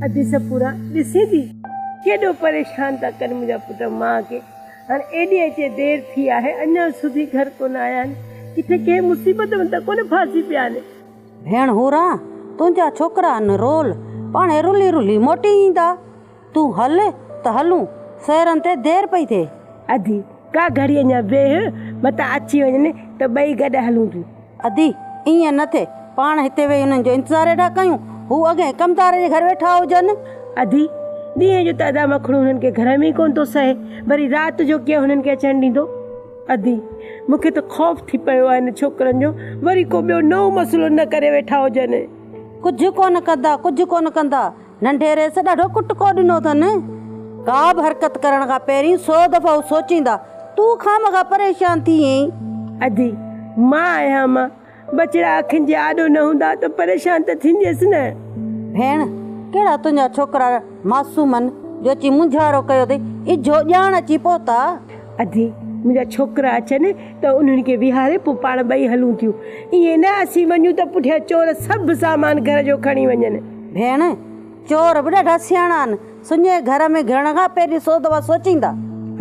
ادي سپورا، ڏسين ٿي ڪيڏو پريشان ٿا ڪن منهنجا پٽ ماء کي. هاڻي ايڏي اچي دير ٿي آهي، اڃا سڌي گهر ڪونه آيا آهن. ڪٿي ڪنهن مصيبت ۾ ته ڪونه ڦاسي پيا آهن. ڀيڻ هوران، تنهنجا ڇوڪرا آهن رول، پاڻهي رلي رلي موٽي ايندا. تون هل ته هلون، سهرن تي دير پئي ٿئي. ادي، ڪا گهڙي اڃا ويهه، متان اچي وڃن ته ٻئي گڏ هلون ٿيون. ادي، ائين نه ٿئي، پاڻ هتي ويهي انهن جو انتظار ويٺا ڪيون، هو اڳهين ڪمدار جي گهر ويٺا هجن. ادي، ڏينهن جو ته ادا مکڻو هنن کي گهر ۾ ئي ڪونه ٿو سهي، وري رات جو ڪيئن هنن کي اچڻ ڏيندو؟ ادي، مون کي ته خوف ٿي پيو آهي هن ڇوڪرن جو، وري ڪو ٻيو نئون مسئلو نه ڪري ويٺا هجن. ڪجهه ڪونه ڪندا، ڪجهه ڪونه ڪندا، ننڍي رئيس ڏاڍو ڪٽڪو ڏنو اٿن. ڪا به حرڪت ڪرڻ کان پهرين سو دفعا هو سوچيندا. تون خامخواه پريشان ٿي وئين. ادي، مان آهيان مان. ٻچڙا اکين جي آڏو نه هوندا ته پريشان ته ٿينديس نه. ڀيڻ، ڪهڙا تنهنجا ڇوڪرا معصوم آهن جو اچي مونجهارو ڪيو اٿئي. اجهو ڄاڻ اچي پهتا. ادي، منهنجا ڇوڪرا اچن ته انهن کي ويهاري پوء پاڻ ٻئي هلون ٿيون. ائين نه اسين وڃون ته پٺيان چور سڀ سامان گهر جو کڻي وڃن. ڀيڻ، چور به ڏاڍا سياڻا آهن، سڃي گهر ۾ گهڙڻ کان پهرين سو دفعا سوچيندا.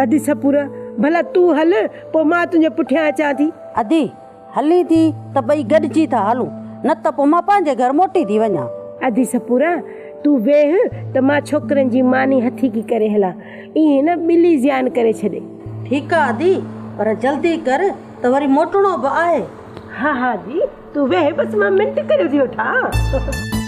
ادي سپورا، ڀلا تون هل، پوء مان تنهنجي پٺيان اچان ٿي. ادي، هلين ٿي ته ٻئي گڏجي ٿا هلون، نه ته پوء مان پنهنجي گهر موٽي ٿي وڃان. ادي سپورا، تون ويهه ته مان ڇوڪرن جي ماني هٿيڪي ڪري هلان، ائين نه ٻلي زيان ڪري ڇڏي. ٺيڪ آ ادي، پر جلدي ڪر ته وري موٽڻو به آهي. ها ها ادي، تون ويهه بس مان منٽ ڪريو ٿي وٺان.